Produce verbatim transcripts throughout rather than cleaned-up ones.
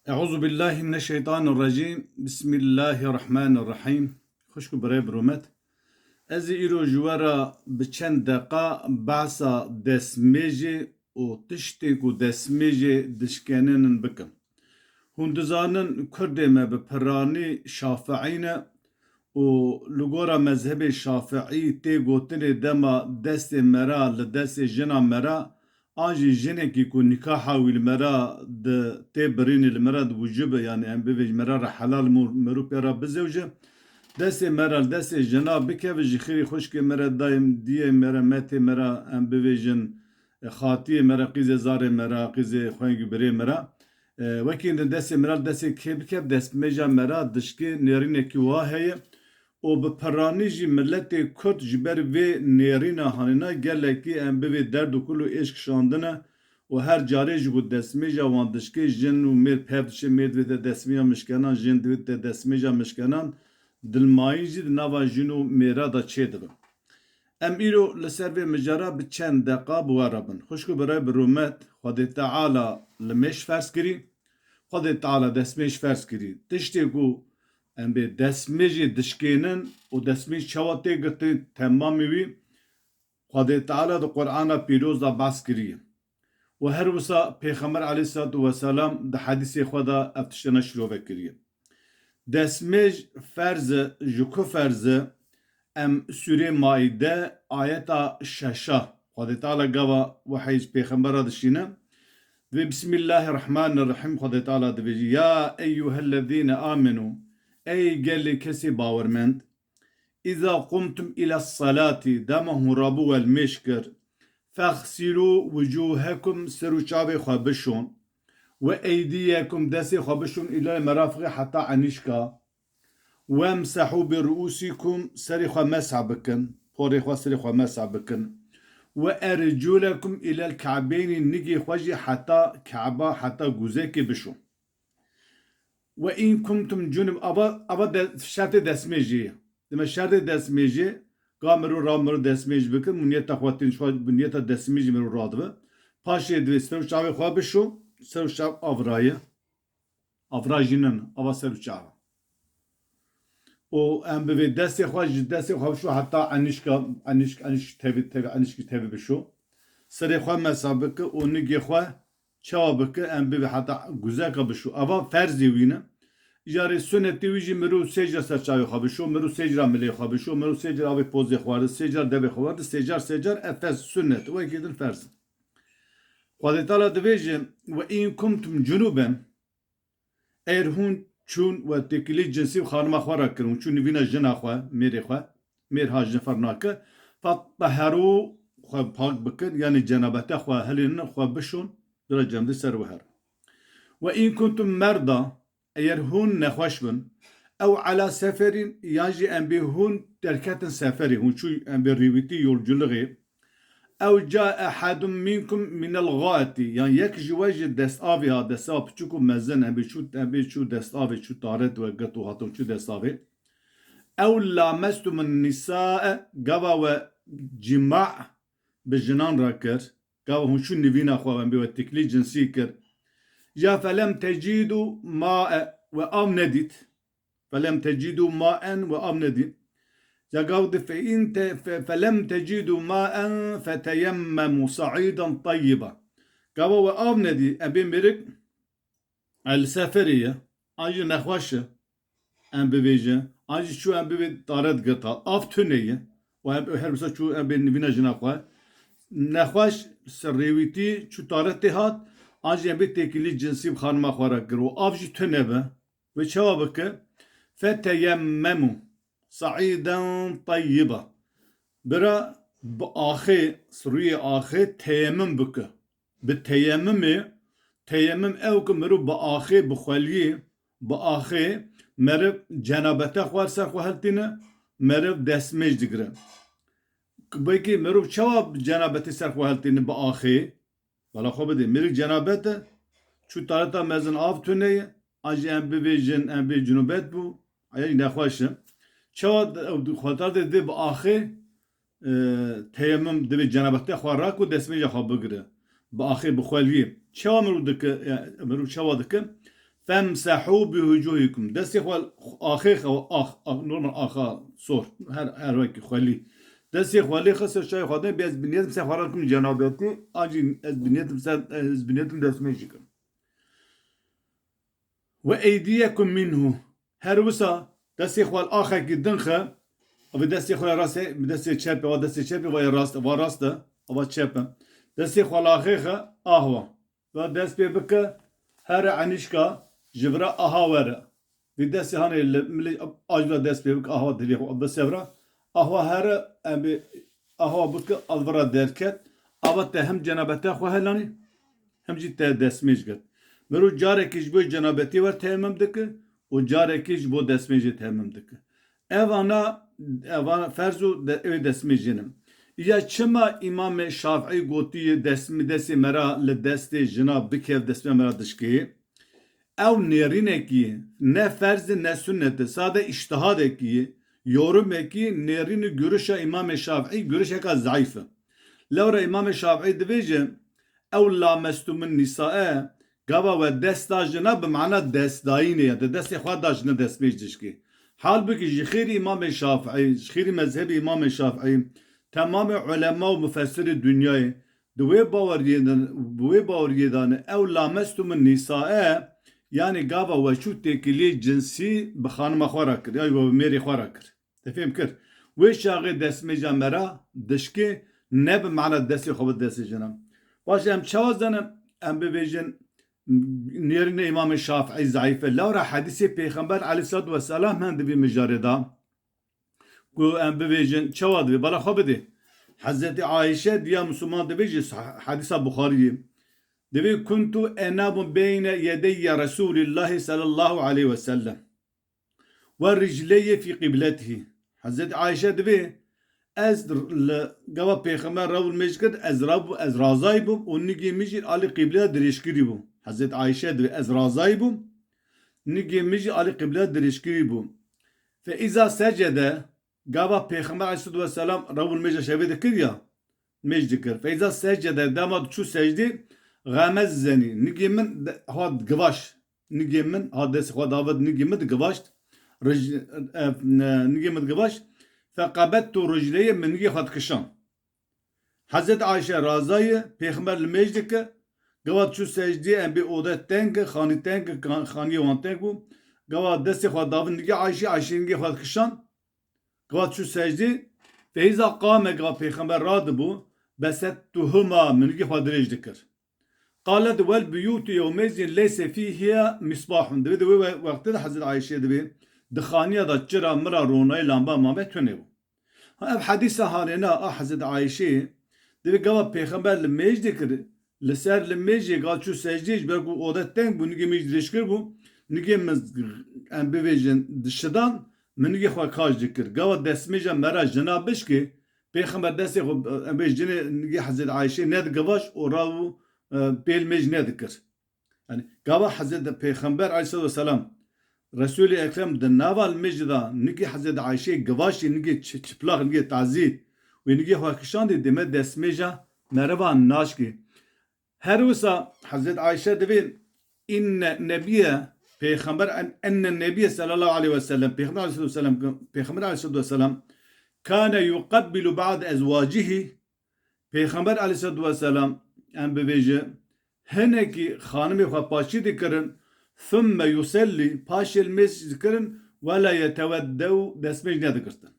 Eûzubillahimineşşeytanirracîm. Bismillahirrahmanirrahîm. Xwişk û birayê bi rûmet. Ez ê îro ji we re bi çend deqa behsa destmêjê û tiştên ku destmêjê dişkeninin bikim. Hûn dizanin Kurdê me bi piranî şafiî ne û li gora mezhebê şafiî tê gotinê dema destê me re li destê jina me re an jî jinekî ku nîkaha wî li me re di tê birînê li me re di wicibe, yanî em bivêjin me re re helal mor-, merû pê re bizewje, destê me re li destê jina bikeve, ji xêrî xwişkê me re, dayê diyê me re, metê me re em bivêjin, e, xatiyê me re, qîzê zarê me re, qîzê xwengî birê me re, e, wekî din destê me re li destê kê bikev, destmêja me re dişkê nêrînekî wa heye. Û bi piranî jî miletê Kurd ji ber vê nêrîna hanîna gelekî em bivê derd û kul û êş kişandine û her carê jî ku destmêja wan dişkê jin û mêr pev diçe, mêr divê te destmêja mişkenan, jin divê te destmêja mişkenan, dilmayîn jî di nava jin û mêra de çêdibe. Em îro li ser vê mijara bi çend deqa bi we re bin. Xwişk û birayê bi rûmet, Xwedê Teala limêj ferz kirî, Xwedê Teala destmêj ferz kirî. Tiştê ku em bê destmêjê dişkênin û destmêj çawa tê girtin, temamê wî Xwedê Teala di Qur'ana Pîroz de behs kiriye. Û her wisa Pêxember aleyhisselatu vesselam di hedîsê xwe de ev tiştene şirove kiriye. Destmêj ferz e, ji ku ferz e? Em Sûrê Maîde ayeta şeşa Xwedê Teala gava wehey ji Pêxembera dişîne. Divê Bismillahirrahmanirrahîm Xwedê Teala divêjî, Ya eyyuhellezîne amenû, ey gelê kesê bawermend, îza qumtum îles salatî, dema hûn rabû welmêj kir, fexsîlû wucûhekum, ser û çavê xwe bişon, we eydiyekum, destê xwe bişon îlel merafixê heta enîşka, wemsehû bi ruûsîkum, serê xwe meseh bikin, porê xwe serê xwe meseh bikin, we erculekum îlel ke'beynî, nigê xwe jî heta ke'ba, heta guzekê bişon. Ve in kuntum cunub, ava, ava de, şertê destmêjê ye. Dime şertê destmêjê, ga mirov ra mirov destmêj bikin, û niyeta xwe tîn, xwe bi niyeta destmêjê mirov radibe. Paşê divê ser û çavê xwe bişo, ser û çav avraye. Avra jî nin, ava ser û çava. Û em bivê destê xwe, ji destê xwe bişo heta enişka, enişk, enişk tevî, tevî, enişkî tevî bişo. Serê xwe mesa bike û nigê xwe çawa bike, em bivê heta guzeka bişo. Ava ferzê wî ne. Îcarê sunetê wî jî mirov sê cara ser çavê xwe bişo, mirov sê cara milê xwe bişo, mirov sê cara avê pozê xwe werdi, sê cara devê xwe werdi, sê car, sê car, ev ferz sunet, wekî din ferz. Xwedê Teala divêje, "Ve in kuntum cunuben", eger hûn çûn we têkilî cinsî bi xanima xwe re kirin, hûn çûn nivîna jina xwe, mêrê xwe, mêr ha jin ferq nake, "Fetteherû", xwe pak bikin, yanî cenabete xwe hilînin, xwe bişon, dira cemdî ser we her. "Ve in kuntum merda", eger hûn nexweş bin, "ew ala seferîn", yan jî em bê hûn derketin seferê, hûn çû em bê rêwîtî yolculuxê, "ew ca ehadun minkum minel ğaitî", yan yek ji we ji destavê ha, destava piçûk û mezin, em bê çû, em bê çû destavê, çû taret we girt û hatin çû destavê, "ew lamestumun nisae", gava we cima bi jinan re kir, gava hûn çûn nivîna xwe, em bê we têkilî cinsî kir. Ya felem tecîdû mae, we av nedît. Felem tecîdû maen, we av nedît. Ya gav di fe in te-, fe-, felem tecîdû maen feteyemmemû saîden tayyiba. Gava we av nedî, em bê mêrik El seferê ye, an jî nexweş e, em bivêjin, an jî çû em bivê taret girta, av tune ye, û em her wisa çû em bê nivîna jina xwe. Nexweş ser rêwîtî çû taretê hat, an jî em bê têkilî cinsî bi xanima xwe re kir û av jî tune be. Wê çawa bike? Feteyemmemû saîden tayyiba. Bira bi axê, rûyê axê teyemmum bike. Bi teyemmumê, teyemmum ew ku mirov bi axê, bi xweliyê, bi axê meriv cenabete xwe ser xwe hiltîne, meriv destmêj digire. Belkî mirov çawa cenabetê ser xwe hiltîne bi axê? Bala xwe bidê. Mêrik cenabet e, çû tareta mezin av tune ye, an jî em bivêjin, em bê cinubet bû, eya jî nexweş e. Çawa de-, ew di-, xwe taretê dê bi axê, e, teyemmum divê cenabetê xwe rake û destmêja xwe bigire. Bi axê, bi xweliyê. Çawa mirov dike, e, mirov çawa dike? Femsehû bi wucûhikum. Destê xwe axê xwe, ax, ax, normal axa sor. Her, her wekî xwelî. Destê xwelî xwe ser çavê xwe de, bê ez bi niyet em ser xwe re kim cenabetî, an jî ez bi niyet em ser, ez bi niyet em destmêj jî kim. Ve eydiyekum minhu. Her wisa destê xwe li axekî din xe, ev destê xwe ya rast e, bi destê çep e, va destê çep e, va ya rast e, va rast e, va çep e. Destê xwe li axê xe, ahwa. Va dest pê bike, here enîşka, ji vira aha were. Vî destê hanê li milê ajla dest pê bike, aha dilê xwe bisevra. Ahwa here, em bê aha bike, al vira derket. Ava te hem cenabete xwe helanî, hem jî te destmêj girt. Miro carekî ji bo cenabetî wer teyemum dike û carekî ji bo destmêjê teyemum dike. Evana, evana ferz û de, ew destmêjê ne. Ya çima Îmamê Şafî gotiye destmê, destê me ra li destê jina bikev, destmê me ra dişkê? Ew nêrînekî ye, ne ferz e, ne sunnet e, sade îştihadekî ye, yorumekî ye, nêrîn û görüşa Îmamê Şafî görüşeka zeîf e. Lewra Îmamê Şafî dibêje, ew lamestumun nîsae, gava we dest da jina bi mana destdayînê ye, te destê xwe da jina destmêj dişkê. Halbûkî ji xêrî Îmamê Şafî, ji xêrî mezhebê Îmamê Şafî, temamê ulema û mufessirê dinyayê di wê baweriyê de, bi wê baweriyê de ne, ew lamestumun nîsae, yanî gava we çû têkiliyê cinsî bi xanima xwe re kir, ya jî we bi mêrê xwe re kir. Te fêm kir? Wê çaxê destmêja me ra dişkê, ne bi mana destê xwe bi destê jina. Baş e, em çawa zanin, em bibêjin nêrînê Îmamê Şafî zeîf e. Lewra hedîsê Pêxember aleyhisselatu vesselam hene di vî mijarê de. Ku em bibêjin, çawa divê? Bala xwe bidê. Hezretî Ayşe diya Misliman dibêje, sah-, hedîsa Buxariyê. Divê, "Kuntu enamu beyne yedeyye Resulillahi sallallahu aleyhi ve sellem. Ve ricleyye fi qibletihî." Hezretî Ayşe divê, ez li gava Pêxember rew û mêj kir, ez rab-, ez razayî bûm û nigê min jî alî qîble dirêjkirî bû. Hezretî Ayşe divê, ez razayî bûm, nigê min jî alî qîble dirêjkirî bû. Fe îza secede, gava Pêxember aleyhisselatu vesselam rew û mêja şevê dikir ya, mêj dikir. Feyza secede, dema diçû secdê, xemezzenî, nigê min de, hat givaş. Nigê min, hat destê xwe davêt, nigê min digivaşt. Rij-, e, e, nigê min digivaşt. Feqebettu ricleyê, min nigê xwe dikişand. Hezret Ayşe razayê, Pêxember li mêj dike, gava diçû secdê, em bê ode teng e, xanî teng e, kan-, xaniyê wan teng bû. Gava destê xwe davêt nigê Ayşê, Ayşê nigê xwe dikişand. Gava çû secdê, feyza qame, gava Pêxember radibû, besettuhuma, min nigê xwe dirêj dikir. Qalet, wel buyûtu yewmezin leyse fîhiya misbahun. Divê di wê we-, wextê de Hezret Ayşê divê, di xaniya de çira mira ronayê lamba mame tune bû. Ha, ev hedîsa hanêna a Hezret Ayşê, divê gava Pêxember li mêj dikir, li ser li mêjê gal çû secdê, ji ber ku ode teng bû, nigê min jî dirêjkir bû, nigê min, em bivêjin, dişidan, min nigê xwe kaş dikir. Gava destmêja me ra jina bişkê, Pêxember destê xwe, em bê jinê nigê Hezret Ayşê nedigivaş û raw, e, pêl mêj nedikir. Yani, gava Hezret Pêxember aleyhissalatu vesselam, Resûlê Ekrem di nava li mêjê de nigê Hezret Ayşê givaşî, nigê çi-, çiplaq, nigê tazî wê nigê xwe kişandî, dê me destmêja meriva naşkê. Her wisa Hezret Ayşe divê, inne nebiye, Pêxember, en-, enne nebiye sallallahu aleyhi ve sellem, Pêxember aleyhissalatu vesselam, Pêxember aleyhissalatu vesselam, kane yuqebbilu ba'd ezwacihi, Pêxember aleyhissalatu vesselam, em bivêje, hinekî xanimê xwe paştî dikirin, thumme yusellî, paşê li mêj dikirin, we la yeteweddeu, destmêj nedigirtin.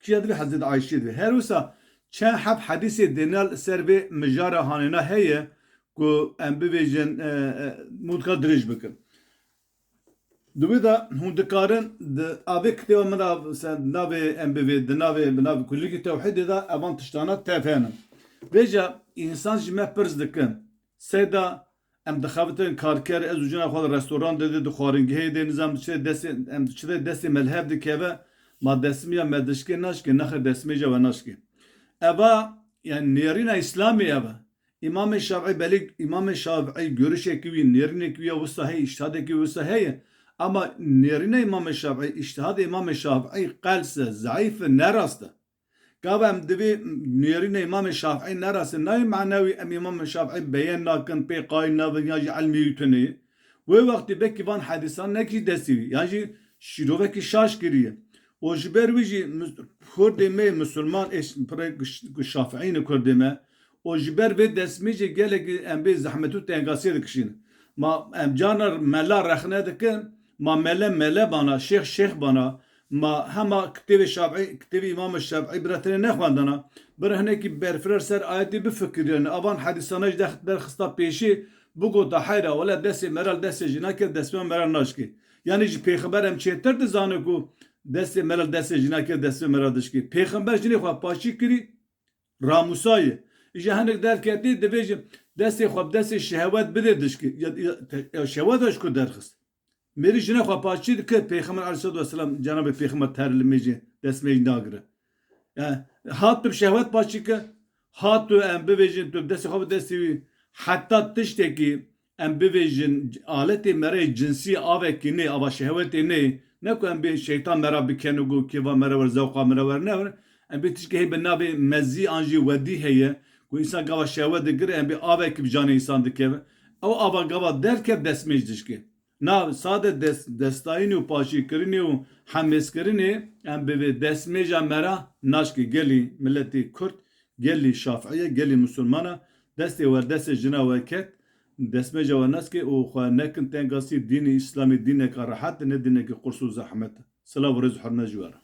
Kîya divê? Hezret Ayşê divê. Her wisa çend heb hedîsê dênal ser vê mijara hanêna heye ku em bivêjin, e, e, mûdka dirêj bikin. Di wê de hûn dikarin di avê kitêba min de, se-, navê em bivê, di navê, bi navê Kulîlkî Tewhîdê de evan tiştana tev hene. Vêca însan ji me pirs dikin, seyda em dixebitin karker, ez û cina xwe di restorandê de, di xwaringehê de, nizam çi destê, em çi de destê me li hev dikeve, ma destmêja me dişkê naşkê, nexê destmêja we naşkê. Eva, yani nêrîna Îslamê ev e. Îmamê Şafî, belê Îmamê Şafî görüşekî wî, nêrînekî wî ya wisa heye, îştihadekî wisa heye. Ama nêrîna Îmamê Şafî, îştihadê Îmamê Şafî qels e, zeîf e, nerast e. Gava em divê nêrîna Îmamê Şafî nerast e, nayê manewî em Îmamê Şafî beyen nakin, pê qayîl nabin ya jî ilmê wî tune ye. Wê wextî belkî van hedîsan nekî destî wî, yan jî şîrovekî şaş kiriye. Û ji ber wî jî mis-, Kurdê me yê Musulman, ê ş-, pirê ku ş-, ku Şafiî ne Kurdê me, û ji ber vê destmêjê gelekî em bê zehmet û tengasiyê dikişînin. Ma em carna mela rexne dikin, ma mele mele bana, şêx şêx bana, ma hema kitêbê Şafiî, kitêbê Îmam Şafiî bira tenê nexwendana, bira hinekî berfirar ser ayetê bifikirîne, avan hedîsana jî dex-, derxista pêşî, bigota heyra, wele destê mera li destê jina kir, destê mera naşkê. Yanî ji pêxember em çêtir dizane ku destê mera li destê jina kir, destê mera dişkê. Pêxember jinê xwe paçî kirî, ramûsayê. Îja hinek derketî, divê ji destê xwe bi destê şehwet bidê dişkê. Ya, ya, te-, ya şehwet ji ku derxist? Mêrî jine xwe paçî dike, Pêxember aleyhissalatu vesselam, cenabê Pêxember ter li mêjê, destmêj nagire. Yani, hat tu bi şehwet paçî ke, hat tu em bivêjin, tu bi destê xwe bi destê wî, heta tiştekî em bivêjin, aletê mereyê cinsî avekî nê, ava şehwetê nê, ne ku em bê şeytan mera bikene ku kêva mera wer, zewqa mera wer, ne wer. Em bê tişkê hê bi navê mezî an jî wedî heye, ku însan gava şehwet digire, em bê avekî bi canê însan dikeve. Ew ava gava derket destmêj dişke. Na sade dest-, destayînê û paşîkirinê û hemêzkirinê em bi vê destmêja me re naşkê. Gelî miletê Kurd, gelî Şafiiye, gelî Musulmana, destê we destê jina we ket, destmêja we naskê û xwe nekin tengasî, dînê Îslamî dîneka rehet e, ne dînekî qurs û zehmet e. Silav û rêz û hurmet ji we re.